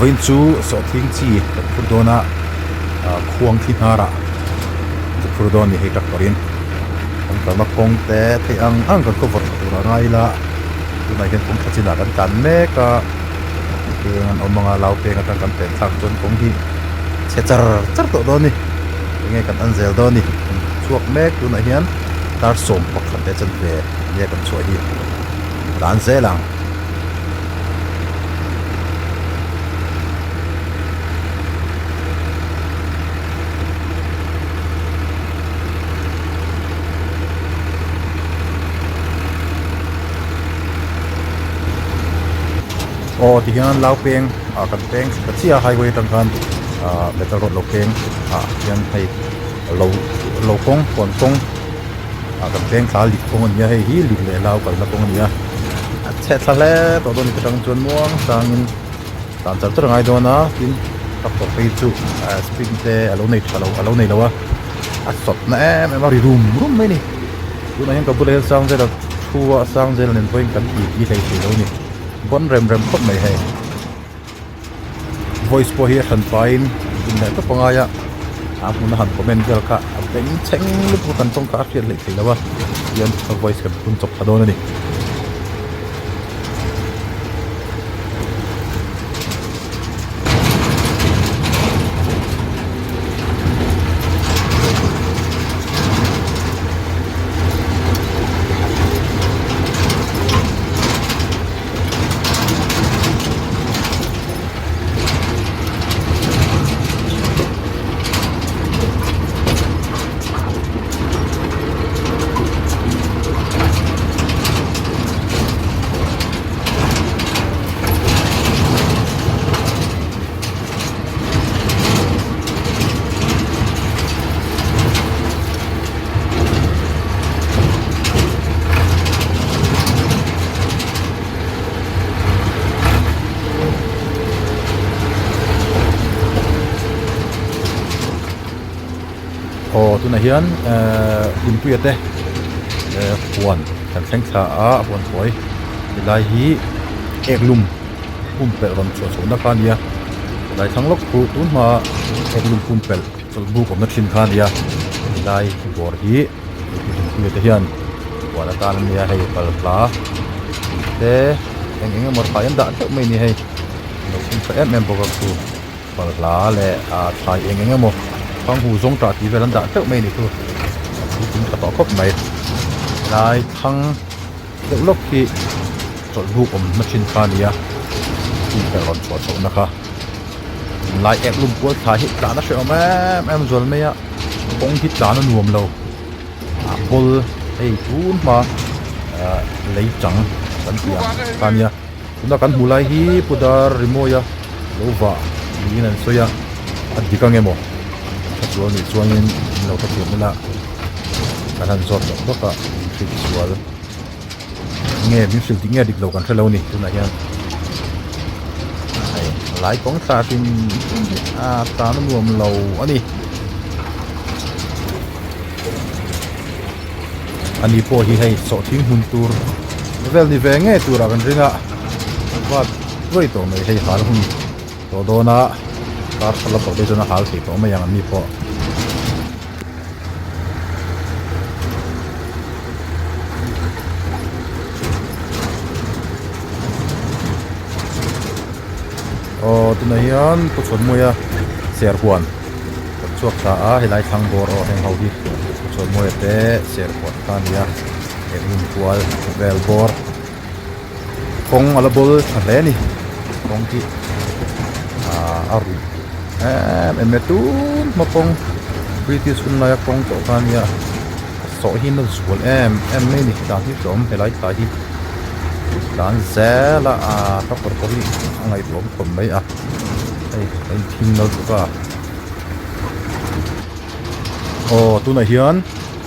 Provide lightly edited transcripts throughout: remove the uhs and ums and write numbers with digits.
Vawiin chu sawhthing chi kan phur dawn a, khuang thi hnarah chu phur dawn a ni hei tractor in kan kalna kawng te theih ang ang kan cover tha tur a ngai ila tunah hian kawng tha chinah kan tlan mek a peng an awm ang a lau peng atang kan pen thlak chuan kawng hi chhe char char tawh dawn a ni enge kan an zel dawn a ni kan chhuak mek tunah hian dar 11 leh chanve nia kan chhuah hi tlan zel ang. Aw tihian lau peng ah kan peng ta chiah a highway atang khan ah metal road lo peng ah hian hei lo lo kawng huan kawng ah kan peng thla lik kawng a ni a hei hi lik leh lau kalna kawng a ni a a chhe thla hle tawh dawn a ni atang chuan muang sangin tlan char char a ngai dawn a tin tractor phei chu ah spring te a lo nei tha lo a lo nei lo a a sawt na em em a ri rum rum mai a ni tunah hian ka bulah hian Sangzela thu a Sangzela nen pawhin kan ti ti hlei thei lo a ni bawn rem rem khawp mai hei. Voice pawh hi a hran pahin in leh tawp angai a a hmuna han comment vel kha a beng chheng lutuk a kan tawng kha a hriat hleih theih lo a tihian a voice kan hun chawp thla dawn a ni. Aw tunah hian ehh Hlimpuia te ehh huan kan thleng thla a huan huai helai hi ek lum pumpelh rawn chhuah chhohna kha a ni a helai thlang lawk chu tun hma ek lum pumpelh chawlh buk awmna thin kha a ni a helai bawr hi. Hlimpuia te hian huan atan an nia hei balhla te eng eng emaw thlai an dah teuh mai a ni hei lo hung tha em em bawk a chu balhla leh ah thlai eng eng emaw thanghu zawng tah tih vel an dah teuh mai a ni chu a puitling tha tawh khawp mai helai thlang deuh lawk hi chawlh buk awm na thin kha a ni a pumper rawn chhuah chhoh na kha lai ek lum kual thla hi tlan a hrehawm em em zual mai a. Kawng hi tlan a nuam lo a bawl hei tun hma ah lei chang kan tih ang kha ania tuna kan hmuh lai hi pu dar rimawia lo vah niin an sawi a a dik ang emaw tha sual nih chuanin min lo hrethiam ila kan han zawt lawk lawk a min hrilh sual nge min hrilh dik nge dik lo kan hrelo a ni tunah hian hei lai kawng thla hrim hrim hi a tan a nuam lo a ni ani pawh hi hei sawhthing hmun tur vel ni ve ngei turah kan ring a vat duai tawh mai hei hal hun tawh dawn a kar thar lam pang te chuan a hal thei tawh mai ang an ni pawh. Aw tunah hian pu Chhuanmawia serhuan kan chhuak thla a helai thlang bawr aw heng ho hi pu Chhuanmawia te serhuan kha a ni a heng hmun kual vel bawr kawng a la bawl tha hle a ni kawng hi ah a ruih em em e tun hma kawng british hun laia kawng tawh kha a nia a sawh hi na zual em em mai a ni tlan hi hlawm helai thlai hi tlan zel a ah ka kawr pawh hi a ngaihtuahawm khawp mai a hei a inthing nal bawk a aw tunah hian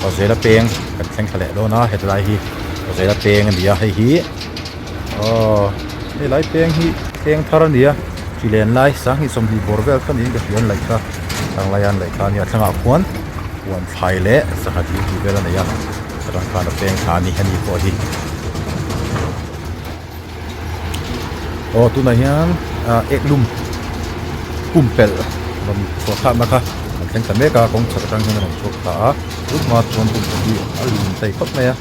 Pazela peng kan thleng thla leh dawn a hetlai hi Pazela peng a ni a hei hi aw helai peng hi peng thar a ni a chi len lai sanghnih sawmhnih bawr vel kha niin ka hria an laih kha tang laia an laih kha a nia thlangah khuan huan thlai leh sangha dil tih vel a nei a atang khan a peng thla a ni hemi pawh hi aw tunah hian ah ek lum. Pumpelh rawn chhuah thlakna kha kan thleng ta mek a, kawng chhak atang hian a rawn chhuak thla a, tun hma chuan pumpelh hi a lun thei khawp mai a,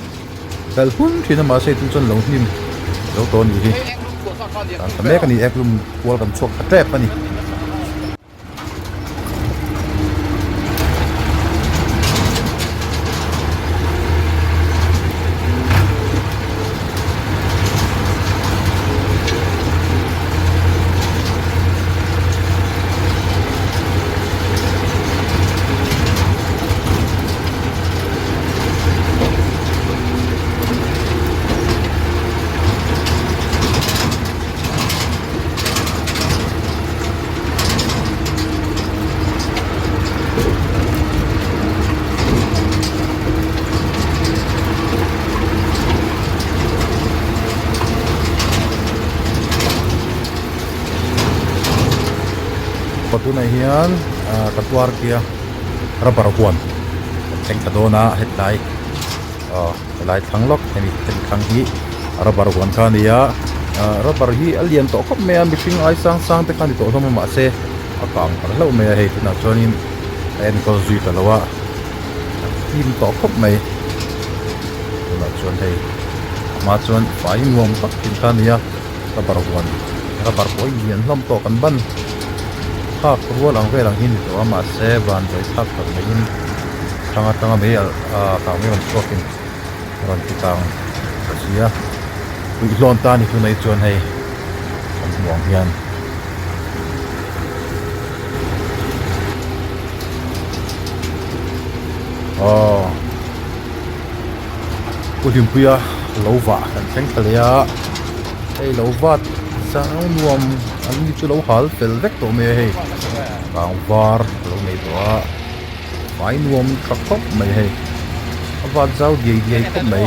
kal hun thin a mahse tun chuan lo hnim zo tawh a nih hi, kan ta mek a ni, ek lum kual kan chhuak thla tep a ni. Tunah hian ah ka tuar kia rubber huan kan thleng thla dawn a hetlai aw helai thlang lawk hemi hemi thlang hi rubber huan kha a ni a ah rubber hi a lian tawh khawp mai a mihring ai sang sang te kha a ni tawh hlawm a mahse a kang har hlauh mai a hei tunah chuanin a enkawl zui ta lo a a fim tawh khawp mai tunah chuan hei a hma chuan fai nuam tak thin kha a ni a rubber huan rubber pawh a lian hlawm tawh kan ban phak rual ang vel ang hi a ni tawh a mahse van vawi thlak tak maiin thlang atanga mei alh ah kang mai rawn chhuakin rawn ti kang ta si a ruihhlawn ta a ni tunah hi chuan hei kan hmuh ang hian. Aw Pu Hlimpuia lo vah kan thleng thla leh a hei lo vat zau nuam an ni chu lo hal fel vek tawh mai a hei kang var a lo nei tawh a hmai nuam tha khawp mai hei a vat zau diai diai khawp mai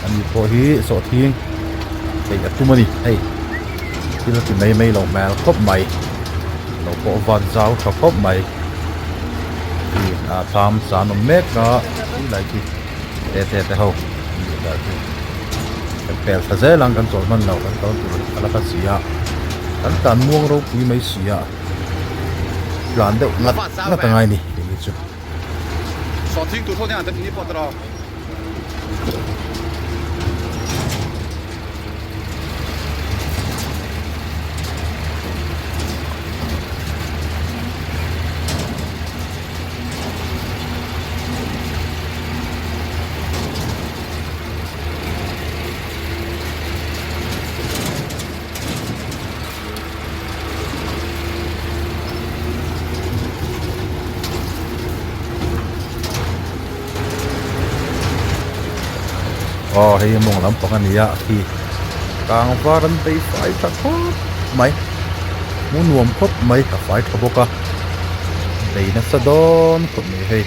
ani pawh hi sawhthing peih a tum a ni hei. Thil a ti mai mai lo hmel khawp mai lo pawh van zau tha khawp mai khi a thlam san awm mek a ti lai khi te te te ho kan pel thla zel ang kan chawl hman lo kan kal tur a la hla si a kan tlan muang ropui mai si a tlan deuh ngat ngat a ngai a ni keini chu. Aw hei mawng lampang a ni a khi kang var an bei fai tha khawp mai hmuh nuam khawp mai a fai tha bawk a bei nasa dawn khawp mai hei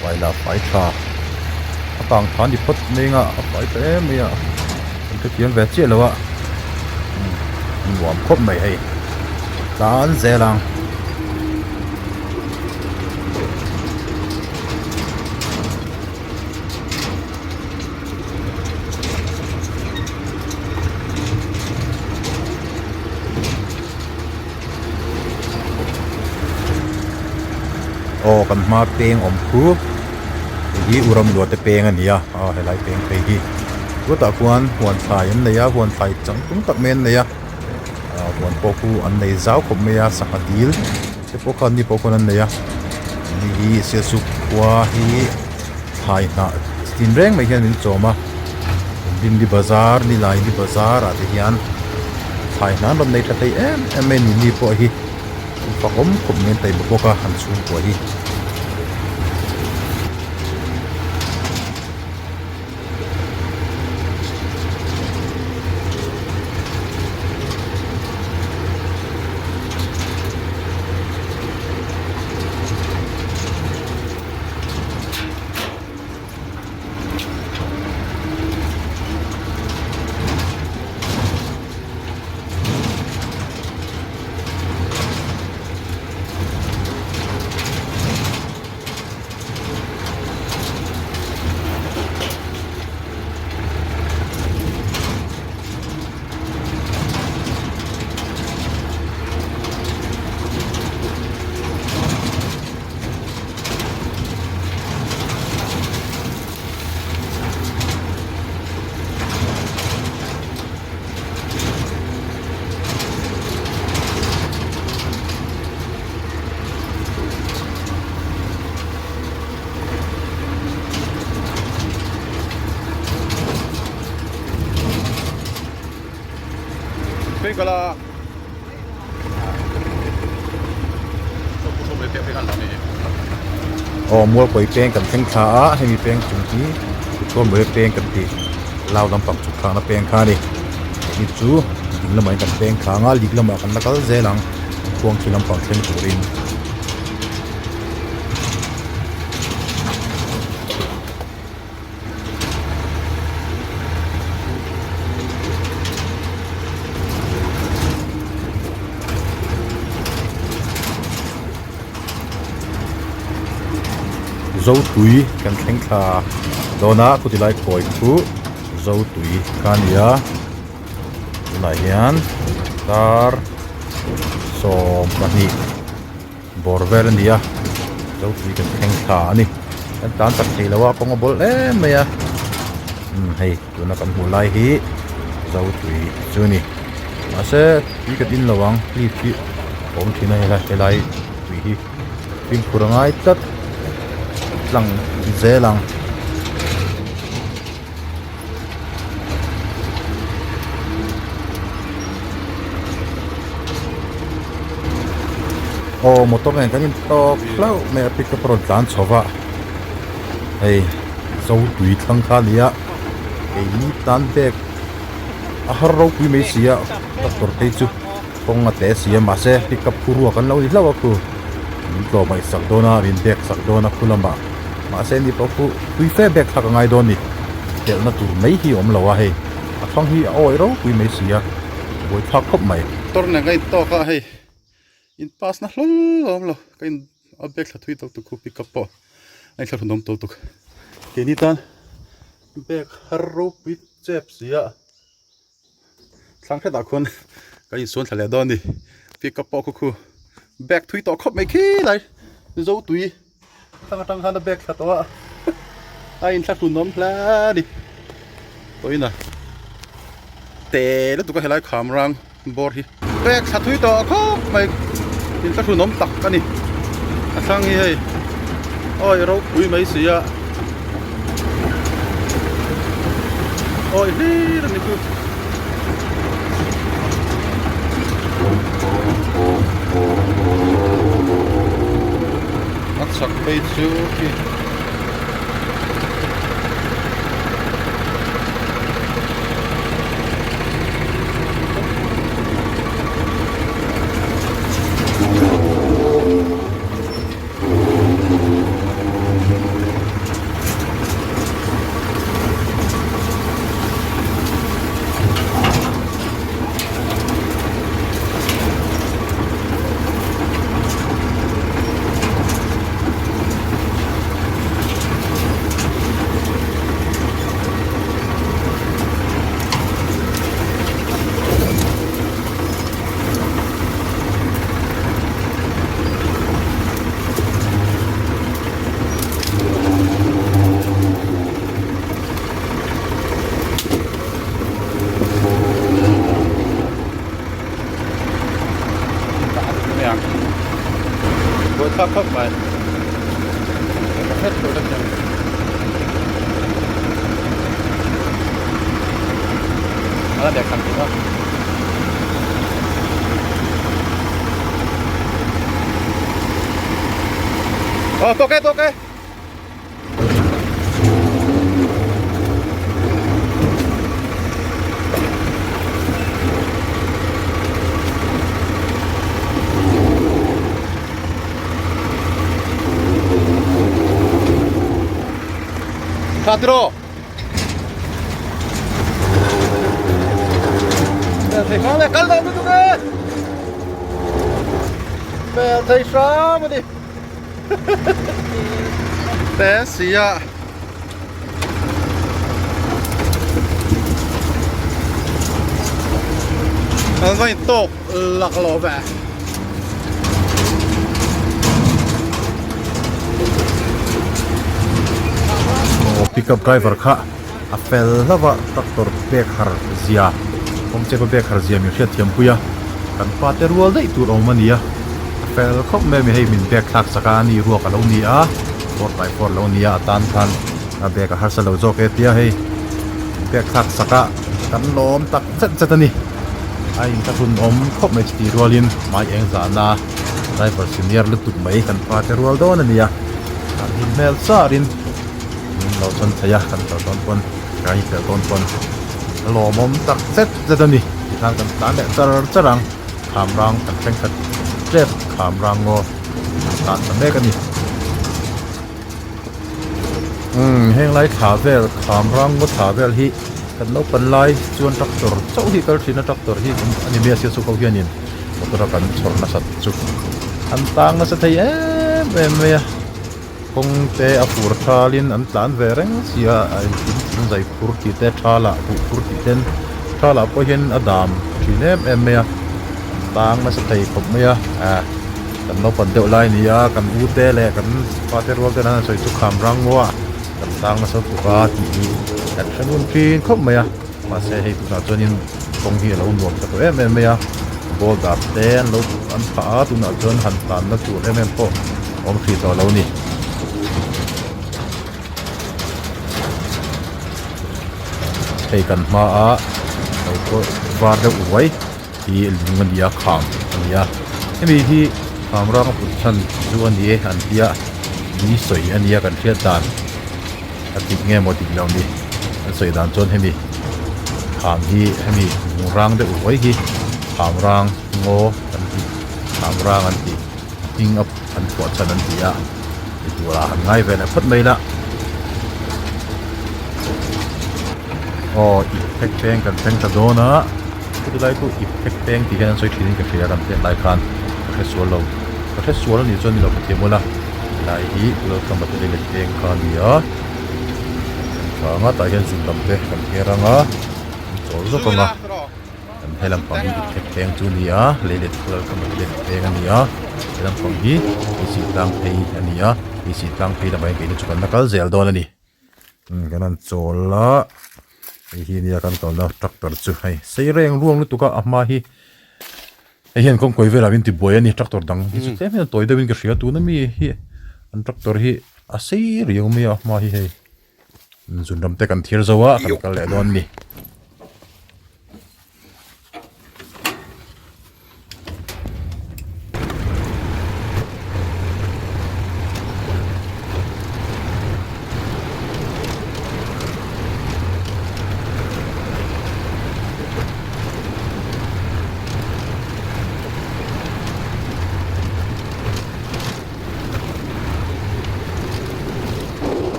fai lah fai tha a kang tha a ni phawt mai anga a fai tha em mai a kan hrethiam ve chiah lo a nuam khawp mai hei tlan zel ang. Aw kan hma peng awm khu hei hi u ramluah te peng a ni a aw helai peng phei hi chutah khuan huan thlai an nei a huan thlai changtlung tak mai an nei a ah huan pawh khu an nei zau khawp mai a sangha dil te pawh kha an ni pawh khuan an nei a hei hi sialsuk khua hi thlai hnah chi tin reng mai hian min chawm a Dindi bazar nilai ni bazar ah te hian thlai hnah an rawn nei tha thei em em mai a ni ni pawh hi an fakawm khawp mai an taima bawk a an chhungkua hi. Aw Mualkawi peng kan thleng thla a hemi peng chung hi Kuthuamawia peng kan tih lau lampang chhuk thlakna peng kha a ni hei chu ding lamah hian kan peng thla ang a lik lamah kan la kal zel ang khuangchi lampang thleng turin. Zotui kan thleng thla dawn a khuti lai kawi chu Zotui kha a ni a tunah hian tar 12 Bawr vel a ni a zopui kan thleng thla a ni kan tlan chak thei lo a kawng a bawl em mai a umm hei tuna kan hmuh lai hi zopui chu a ni mahse tui kan in lo ang cliff hi a awm thin a helai helai tui hi fimkhur a ngai tlat tlang zel ang. Aw motor nen kan in tawk hlauh mai a pickup a rawn tlan chho va hei zo tui thlang kha a ni a keini tan bag a har ropui mai si a tractor phei chu kawng a tle si a mahse pickup khu ruak an lo ni hlauh a khu min tlawm a i sak dawn a min bag sak dawn a khu lamah. Mahse ni pawh khu tui fe bag thlak a ngai dawn ni. Telhna tur mai hi a awm lo a hei. A thlang hi a awi ropui mai si a, buaithlak khawp mai. Motor nen ka in tawk a hei in pass na hlawl a awm lo ka in a bag thla thui tawk tuk khu pickup pawh a in thlahrun awm tawk tuk keini tan bag har ropui chep si a. Thlang hretah khuan kan insuan thla leh dawn a ni pickup pawh khu khu bag thui tawh khawp mai khi lai zo tui thlang atang khan a bag thla tawh a a inthlahrun awm hle a ni tawhin a te lutuk a helai kham rang bawr hi bag thla thui tawh khawp mai inthlahrun awm tak a ni a thlang hi hei awi ropui mai si a. Awi hlir a ni chu. A chak phei chu khi. Buaithlak khawp mai ka hret tawh tak hian a la dek han tih a. Ờ, ok, ok. Tha tiro. Thei hram e, kal lo lutuk e. Bel thei hram a ni. Te sia. An va in tawk lak lo ve. Aw pickup driver kha a fel hlauh a tractor bag har zia kawng chepa bag har zia min hriat thiam pui a kan pa te rual daih tur awm a ni a a fel khawp mai a mi hei min bag thlak sak a ani ruak a lo ni a four by four a lo ni a a tan khan a bag a harsa lo zawk e tia hei bag thlak sak a kan lawm tak zet zet a ni. A inthlahrunawm khawp mai chutih rualin hmai eng zahna driver senior lutuk mai kan pa te rual dawn a nia. Kan hlim hmel charin min lo chhawn thei a, kan kal dawn pawn ka hi pel dawn pawn a lawmawm tak zet zet a ni. Tikhan kan tlan leh char char ang, kham rang kan thleng khat tep kham rang ngaw kan tlan ta mek a ni. Umm heng lai thla vel kham rang ngaw thla vel hi kan naupan lai chuan tractor chauh hi kal thin a tractor hi a ni mai a sialchuk ho hianin motor a kan chhawr nasat chu an tang nasa thei em em mai a kawng te a fur thalin an tlan ve reng si a a engkim thing zai phur tih te thalah buh phur tih ten thalah pawh hian a dam thin em em mai a an tang nasa thei khawp mai a ah kan naupan deuh lai a ni a kan u te leh kan pa te rual ten an han sawi chu kham rang ngaw a kan tang nasa tuk a tih hi kan hre ngun thin khawp mai a. Mahse hei tunah chuanin kawng hi a lo nuam ta tawh em em mai a, boulder te an lo an phah a tunah chuan han tlanna tur em em pawh a awm hrih tawh lo a ni. Hei kan hmaa lo pawh var deuh uai hi lung a ni a kham a ni a, hemi hi kham rang a put chhan chu a ni e an tia ni sawi a nia kan hriat dan. A dik nge maw dik lo ni an sawi dan chuan hemi kham hi hemi lung rang deuh ruai hi kham rang ngaw an tih kham rang an tih hming a an phuah chhan an ti a ti tur ah han ngai ve leh phawt mai la aw ip phek peng kan thleng ta dawn a chuti lai chu ip phek peng tih hian an sawi thin in ka hria kan hriat lai khan ka hre sual lo ka hre sual a nih chuan ni lo ka thiam ula. Helai hi Lalkama te lei peng kha a ni a tha anga tah hian zun lam te kan her anga an chawl zawk anga kan he lampang hi ipthek peng chu a ni a lei let Lalkama te lei peng a ni a he lampang hi beisih tlang phei a ni a beisih tlang phei lamah hian keini chu kan la kal zel dawn a ni kan han chawl a hei hi nia kan kalna tractor chu hei sei reng ruang lutuk a a hma hi. Hei hian kawngkawi velah min tibuai a ni tractor dang hi chu tlem hian a tawi deuhin ka hria tuna mi hi an tractor hi a sei riau mai a hma hi hei zun ram te kan thir zo a kan kal leh dawn a ni.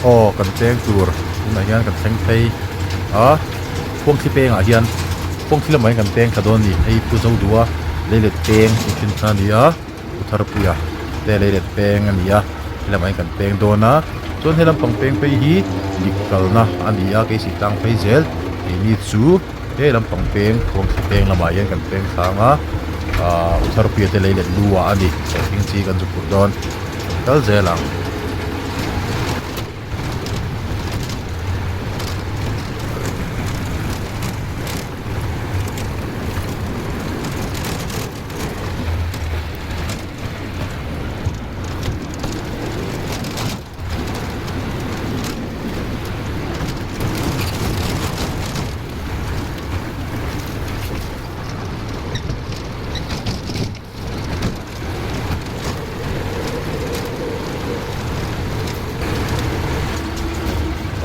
Aw kan cheng tur tunah hian kan thleng phei a khuangthli pengah hian khuangthli lamah hian kan peng thla dawn a ni hei pu zo duh a leilet peng tih thin kha a ni a. Pu Tharpuia te leilet peng a ni a helamah hian kan peng dawn a chuan he lampang peng phei hi dik kalna a ni a keisi tlang phei zel keini chu he lampang peng khuangthli peng lamah hian kan peng thlang a ahh U Tharpuia te leilet lu ah a ni sawhthing chi kan zu phurh dawn kan kal zel ang.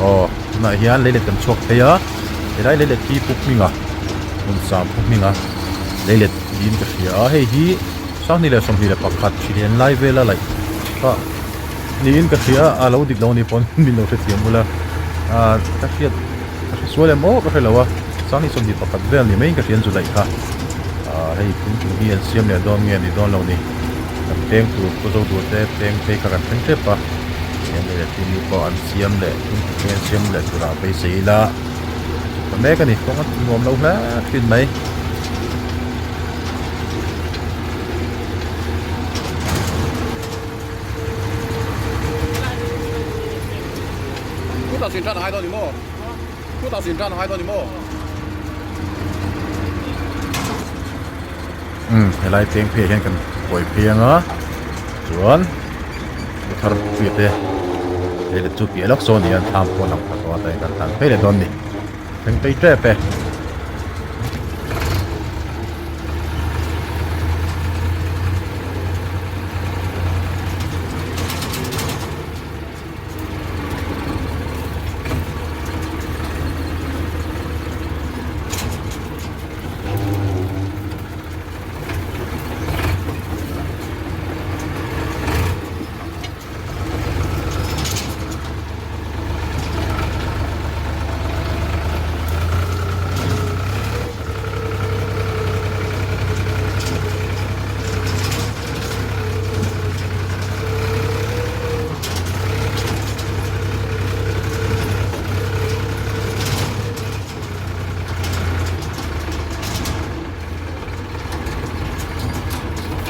Aw tunah hian leilet kan chhuak phei a helai leilet hi pu hminga hmun sam pu hminga leilet niin ka hria a hei hi sanghnih leh 21 hrilhen lai vela laih kha niin ka hria a a lo dik lo a nih pawn min lo hrethiam ula ah ka hriat ka hre sual em aw ka hre lo a sanghnih 21 vel ni maiin ka hria an zu laih kha ah hei thingpui hi an siam leh dawn nge ni dawn lo ni kan peng tur pu zo tur te peng phei kha kan thleng tep a siam leh leh timi pawh an siam leh thingpui te an siam leh turah beisei ila. Ta mek a ni kawng a nuam lo hle thin mai. Khutah zin tan a ngai dawn ni maw? Khutah zin tan a ngai dawn ni maw? Umm helai peng phei ah hian kan kawi phei anga chuan thar puia te hei leh chu piah lawk sawn hian thlam pawh a lang pha tawh a tah hian kan tlan phei leh dawn a ni thleng phei tep e.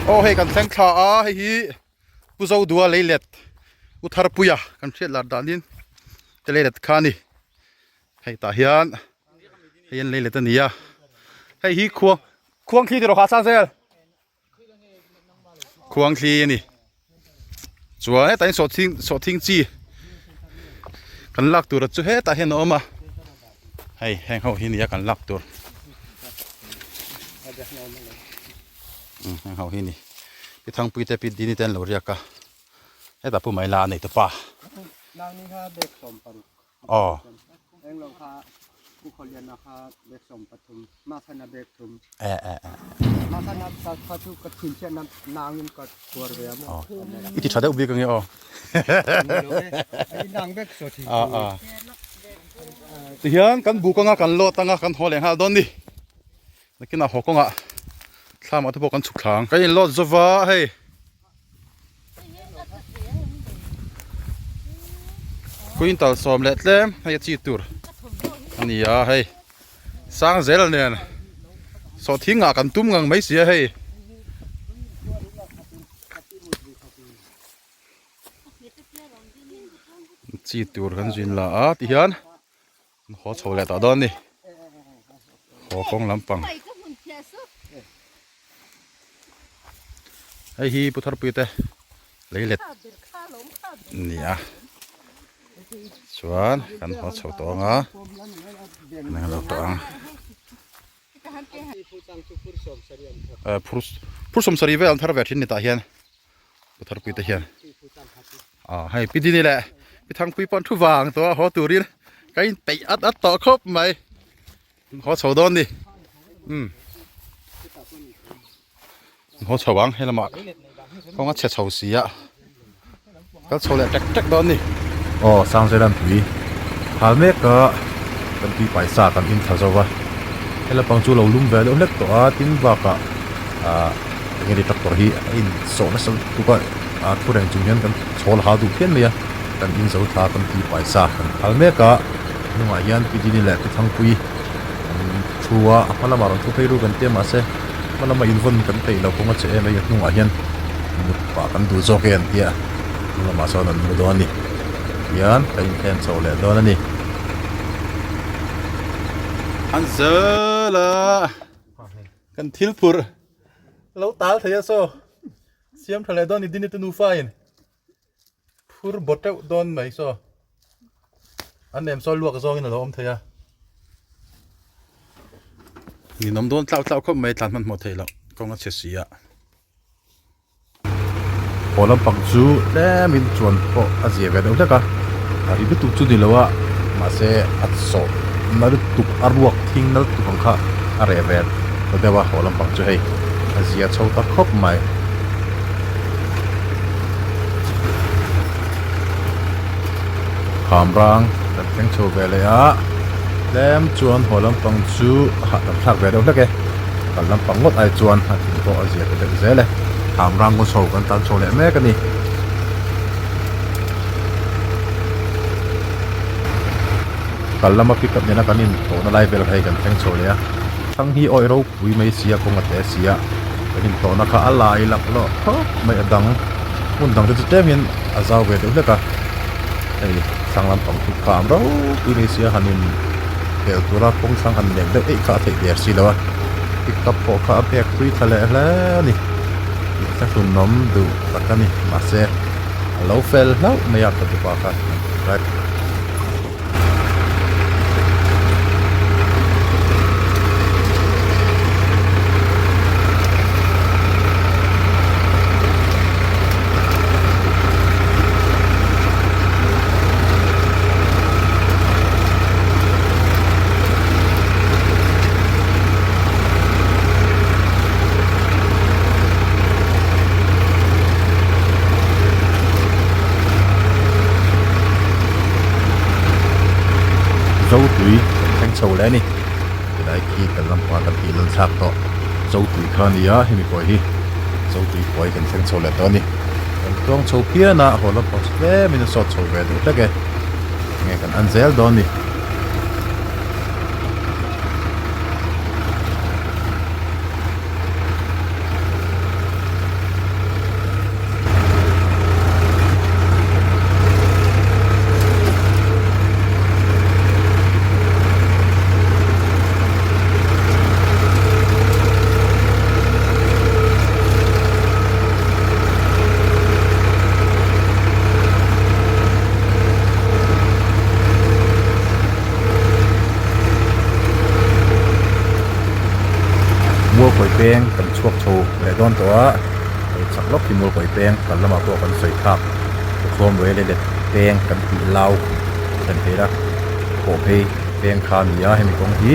Aw hei kan thleng thla a hei hi Pu Zodua leilet U Tharpuia kan hriat lar danin te leilet kha a ni hei tah hian hei an leilet a ni a hei hi khuang khuang thli tiraw kha chang zel. Khuang thli a ni chuan hetah hian sawhthing sawhthing chi kan lak tur chu hetah hian a awm a hei heng ho hi nia kan lak tur heng ho hi ni pi thangpui te pi dini te an lo riak a hetah pu mai la a nei tawp a. Aw. E e e. Aw. I ti tha deuh bik ange aw. A a. Tihian kan buk anga kan lawt anga kan haw leh nghal dawn ni. Nakinah haw kawngah thlamah te pawh kan chhuk thla ang. Kan inlawt zova hei. Quintal sawm leh tlem hei a chi tur a ni a hei sang zel nen sawhthing ah kan tum ngang mai si a hei. Chi tur kan zin la a tihian haw chho leh tawh dawn a ni haw kawng lampang hei hi pu tharpui te leilet ni a chuan kan haw chho tawh ang a kan englo tawh ang phur phur sawmsarih vel an thar ve thin ni tah hian. Pu Tharpui te hian ah hei Pi Dini leh Pi Thangpui pawh an thu vang tawh a haw turin ka in peih at at tawh khawp mai haw chho dawn ni um haw chho ang he lamah kawng a chhe chho si a kal chho leh tek tek dawn ni. Aw Sangzela tui hal mek a kan tui paisa kan in thla zo va he lampang chu lo lum ve deuh hlek tawh a tin bakah ah eng nge tractor hi a in sawh nasa lutuk a a thu reng chung hian kan chhawl hal duh phian mai a kan in zo thla kan tui paisa kan phal mek a hnungah hian pi dini leh pi thangpui an thu a a hma lamah rawn thu phei ru kan tia mahse hma lama invawn kan peih lo kawng a che em a hnungah hian mut pah kan duh zawk e an tia hnung lamah sawn an mu dawn a ni tihian kan inthlen chho leh dawn a ni. An zel a. Kan thil phurh lo tal thei a saw siam tha leh dawn ni dini te nufa in phur bawt teuh dawn mai saw an nem saw luak zawng in a lo awm thei a ninawm dawn tlau tlau khawp mai tlan hmanhmawh theih loh kawng a chhe si a. Haw lampang chu tlemin chuan pawh a zia ve deuh hlek a, a ri lutuk chu ni lo a, mahse a sawh na lutuk a ruak thing na lutuk ang kha a reh ve ta deuh a, haw lampang chu hei a zia chho ta khawp mai. Khamrang kan thleng chho ve leh a, tlem chuan haw lampang chu a hahdam thlak ve deuh hlek e. Kal lampang ngawt ai chuan a thing pawh a zia ta deuh zel e. Tham rang ngaw chho kan tan chho leh mek a ni. Kal lama pickup nena kan intawhna lai vel hei kan thleng chho leh a. Thlang hi awih ropui mai sia kawng a te sia. Kan intawhna kha a lai lak lawh khawp mai a dang. Hmun dang te chu tlem hian a zau ve deuh hlek a. Hei thlang lampang khi kham ropui mai sia han in pel tura kawng thlang han leng deuh eih kha a theih der si lo a pickup pawh kha a bag tui thla leh hle a ni inthlahrunawm duh tak a ni mahse a lo fel hlauh mai a ka tupa kha. Zotui kan thleng chho leh a ni tilai khi kan lampang kan tih lan thlak tawh Zotui kha a ni a hemi pawh hi Zotui khuai kan thleng chho leh tawh a ni kan tluang chho phian a haw lampang chu tlemin a sawt chho ve deuh hlek e enge kan en zel dawn a ni. Mualkawi peng kan chhuak chho leh dawn tawh a hei chak lawk hi Mualkawi peng kal lamah pawh kan sawi thlak thukhawm ruai leh let peng kan tih lau thlen theih a pawh phei peng kha a ni a hemi kawng hi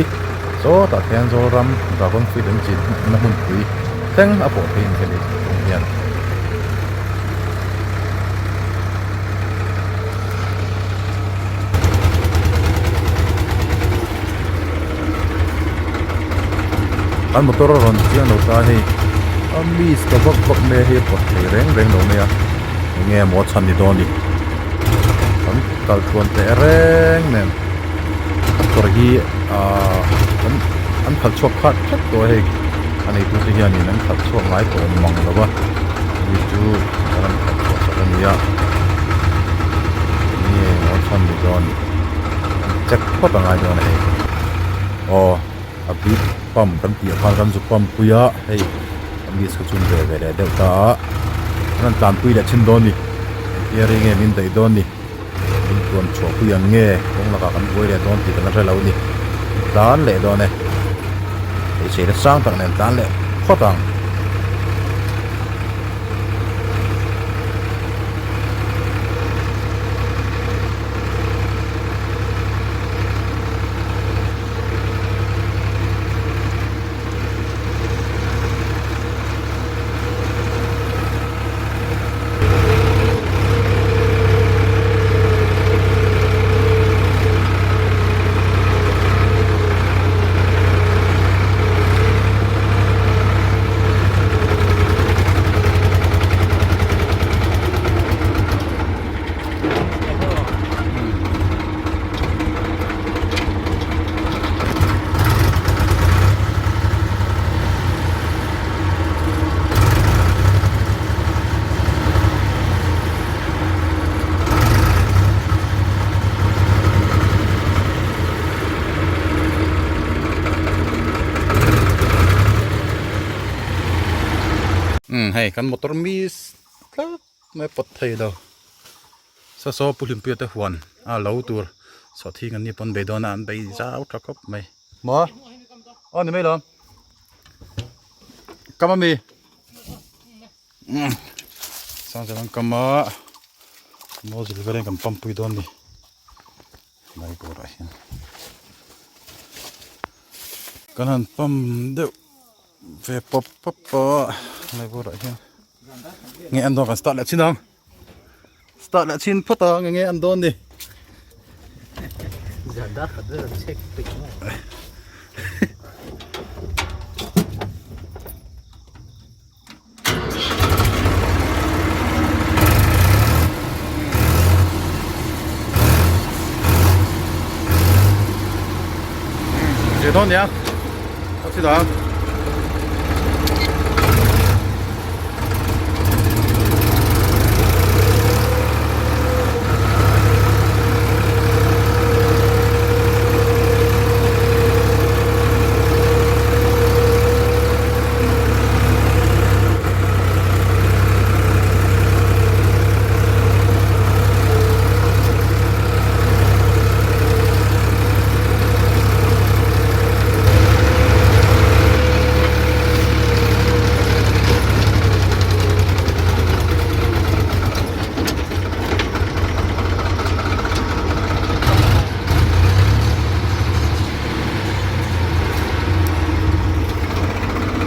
sawtah khian Zoram dragon fruit an chin na hmunpui thleng a pawh phei a ni hemi kawng hian. An motor a rawn chiang lo ta hei a miss ta vak vak mai a hei a pawt thei reng reng lo mai a enge maw a chhan ni dawn ni kan kal tluan teh reng nen a kawr hi ahh an an khalh chhuak khat khat tawh a hei a neitu te hianin an khalh chhuak ngai tawh mang lo va mi chu an rawn khalh chhuah sak a ni a enge maw a chhan ni dawn ni check phawt a ngai dawn a hei aw a bik pump kan tih ah khan kan zu pump pui a hei a miss kha chu an ve ve leh deuh ta a an rawn tlan pui leh thin dawn a ni engtia rei nge min daih dawn ni min tuan chhuah pui ang nge kawng lakah kan buai leh dawn tih kan la hre lo a ni tlan leh dawn e hmeichhe la sang tak nen tlan leh phawt ang. Umm hei kan motor miss tlat mai pawt thei lo saw saw pu hlimpuia te huan a lo tur sawhthing an ni pawn bei dawn a an bei zau tha khawp mai maw aw ni mai lo kam ami umm sangchal an kam a nozzle verin kan pump pui dawn ni lai bawrah hian kan han pump deuh ve pawp pawp a lai bawrah hian nge an dawn kan start leh chin ang start leh chin phawt a nge nge an dawn ni Dễ dawn nia a chi dang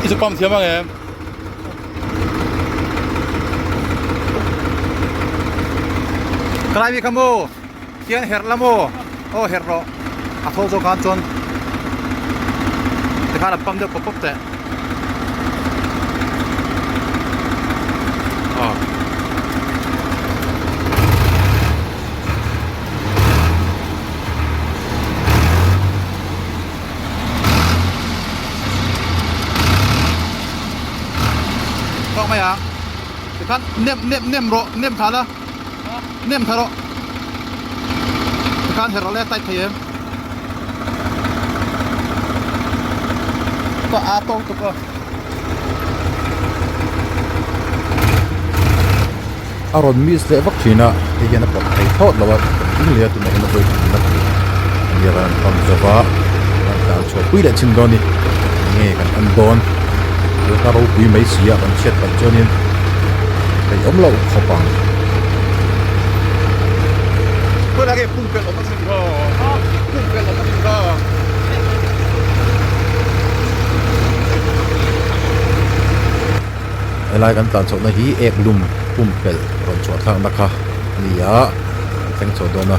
I chu pump thiam ang em? Ka lai mi kha maw? Tiang herh la maw? Aw herh rawh. A thaw zawk khan chuan tikhan an pump deuh pawp pawp teh. Aw. Tawk mai ang. Tikhan nem nem nem rawh nem tha la. Nem tha rawh. Tikhan herh rawh le tight thei em. Ka a tawk tuk a. A rawn miss leh vak thin a, hei hian a pawt thei thlawt lo a, kan ding leh a tunah hian a vawi thum na tur a nia kan han pump zo va, kan tlan chhuah pui leh chin dawn a ni, enge kan en dawn, thil hla ropui mai si a kan chhiat palh chuanin theih awm loh khawp ang. Tunah hian pumpelh awm a sin kha, pumpelh awm a sin kha. Helai kan tlan chhohna hi ek lum pumpelh rawn chhuah thlakna kha a ni a, kan thleng chho dawn a,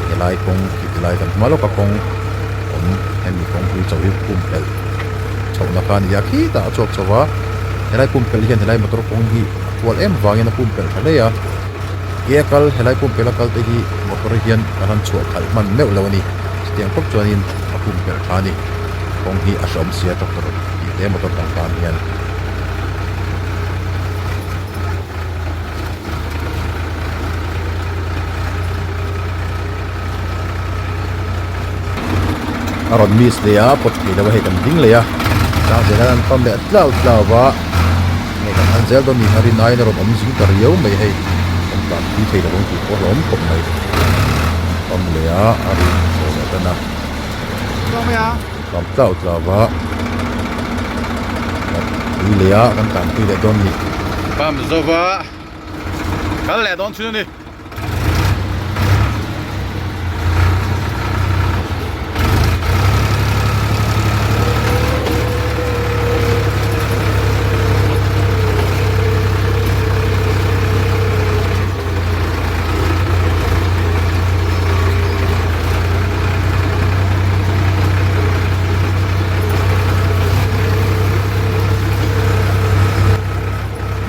helai kawng khi tilai kan hma lawka kawng awm hemi kawng hlui chho hi pumpelh chhohna kha a ni a, khitah a chhuak chho va, helai pumpelh hian helai motor kawng hi a kual em vangin a pumpelh tha hle a, ke a kal helai pumpelh a kal te hi motor hian kan han chhuah khalh hman meuh lo a ni, chutiang khawp chuanin a pumpelh tha a ni, kawng hi a hrehawm sia tractor tih te motor dang tan hian. A rawn miss leh a pawt thei lo a hei kan ding leh a sang zel an pam leh tlau tlau va nge kan han zel dawn ni a rin aiin a rawn awm zing ta riau mai hei kan tlan pui thei lo ang tih pawh a hlawm khawp mai pam leh a a ri chho leh tan a. Tlam tlau tlau va tui leh a kan tlan tui leh dawn ni. Pam zova kal leh dawn thin a ni.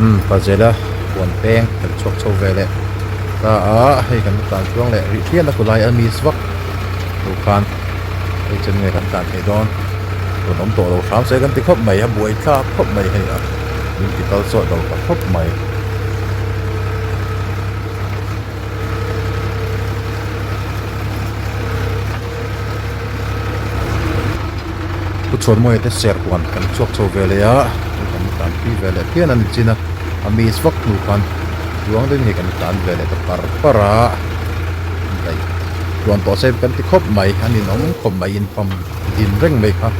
Umm pazela huan peng kan chhuak chho ve leh ta a hei kan tlan tluang leh rih thian a kulai a miss vak lo khan hei chen nge kan tlan thei dawn rawn awm tawh lo hram se kan ti khawp mai a buai thlak khawp mai hei a min ti kal chawt lo ta khawp mai. Pu Chhuanmawia te ser huan kan chhuak chho ve leh a, kan tlan pui ve leh phian a ni chin a, a miss vak hnu khan tluang deuhin hei kan tlan ve leh ta par par a, daih tluan tawh se kan ti khawp mai, a ninawm khawp mai in pump din reng mai kha.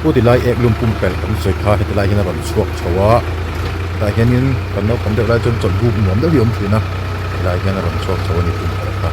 Pu tilai ek lum pumpelh kan sawi kha heti lai hian a rawn chhuak chho a hetah hianin kan naupang deuh lai chuan chawlh buk nuam deuh hi a awm thin a helai hian a rawn chhuak chho a ni pumpelh kha.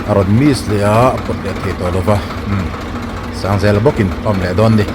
A rawn miss leh a a pawt leh thei tawh lova umm Sangzela bawkin pump leh dawn a ni.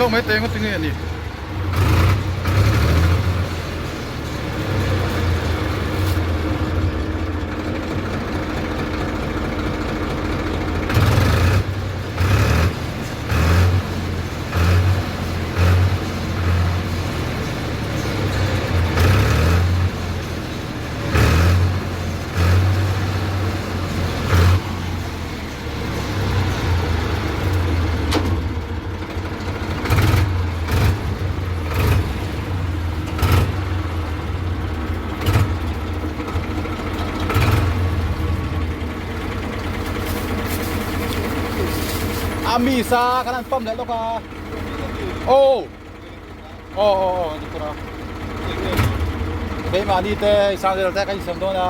chhuak mai teh ngawt nge a ni. A mi sa kan han pump leh lawk a aw aw aw aw ni tur a keimahni te Sangzela te kan insiam dawn a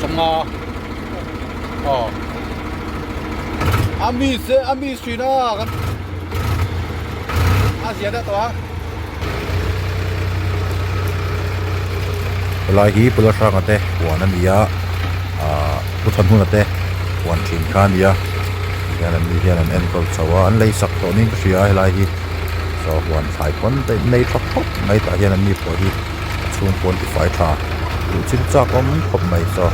sawmnga aw a mi se a mi hrin a kan a zia deuh tawh a. Helai hi Pula Hranga te huan a ni a ahh Pu Thanhuna te huan thin kha a ni a tihian an ni hian an enkawl chho a an lei sak tawh niin ka hria a helai hi saw huan thlai pawn te in nei tha khawp mai tah hian an ni pawh hi a chhung pawn tifai tha duh chin chak awm khawp mai saw.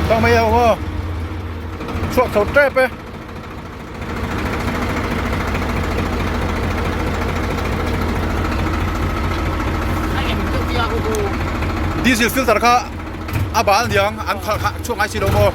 Tang mai ang aw chhuak chho tep e. Diesel filter kha a bal niang an khalh kha chhuak ngai si lo maw.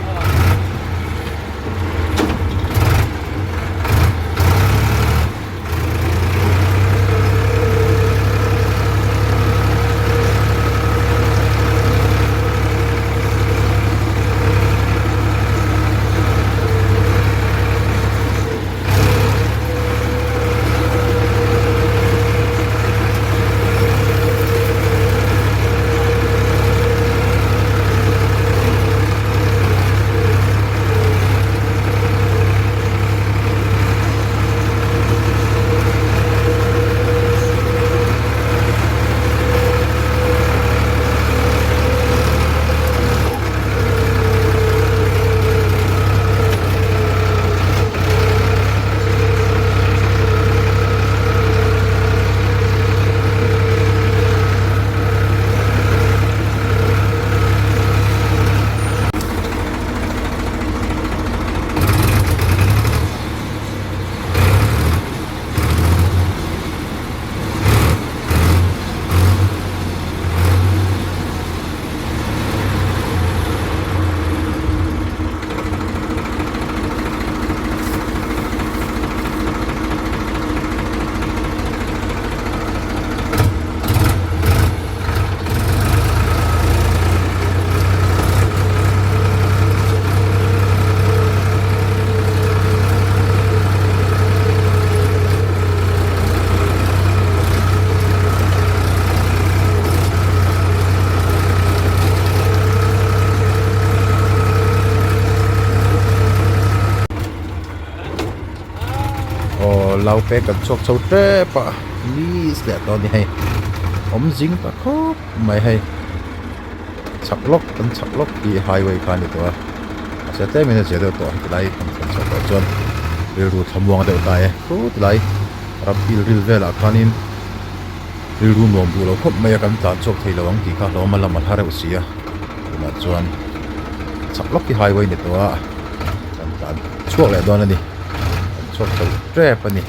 Aw lau pek kan chhuak chho tep a miss leh tawh a ni hei awm zing ta khawp mai hei chhak lawk kan chhak lawk hi highway kha a ni tawh a mahse tlem in a zia deuh tawh heti lai kan thlen chhuah tawh chuan rilru thlamuang deuh ta e khut lai ram pil ril velah khanin rilru nuam duh lo khawp mai a kan tlan chhuak thei lo ang tih kha hlawm a lam a hla reuh si a tunah chuan chhak lawk hi highway ni tawh a kan tlan chhuak leh dawn a ni kan chhuak chho tep a ni.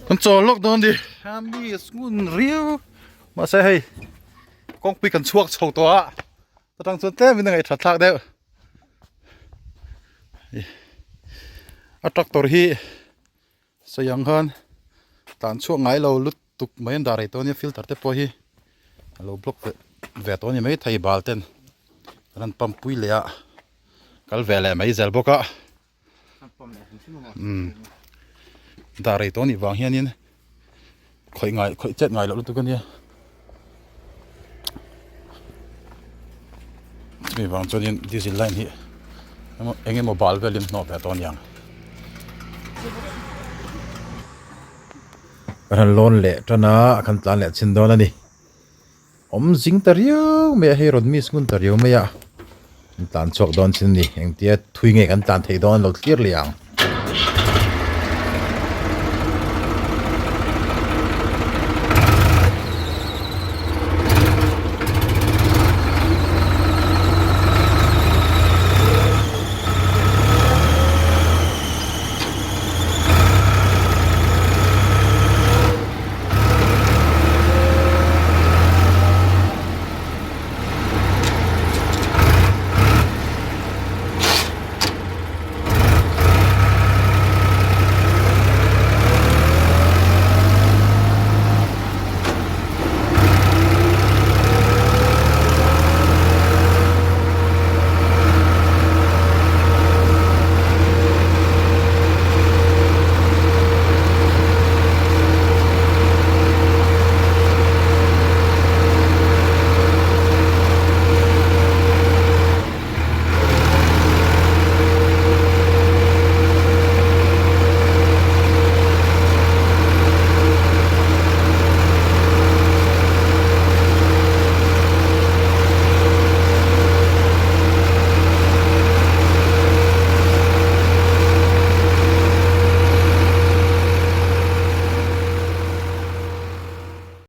Kan chawl lawk dawn ni. A mi ngun riau. Mahse hei kawngpui kan chhuak chho tawh a. Atang chuan tlem in a ngaih that thlak deuh. A tractor hi sawi ang khan tlan chhuak ngai lo lutuk mai an dah rei tawh a nia filter te pawh hi a lo block ve ve tawh a ni maithei bal ten an han pump pui leh a kal ve leh mai zel bawk a. Umm dah rei tawh anih vang hianin khawih ngai khawih chet ngai loh lutuk ania chumi vang chuanin diesel line hi eng emaw bal velin hnawh ve tawh aniang. Kan han lawn leh tan a a kan tlan leh chin dawn a ni. Awm zing ta riau mai a, hei rawn miss ngun ta riau mai a, kan tlan chhuak dawn chin a ni, engtia thui nge kan tlan theih dawn lo thlir leh ang.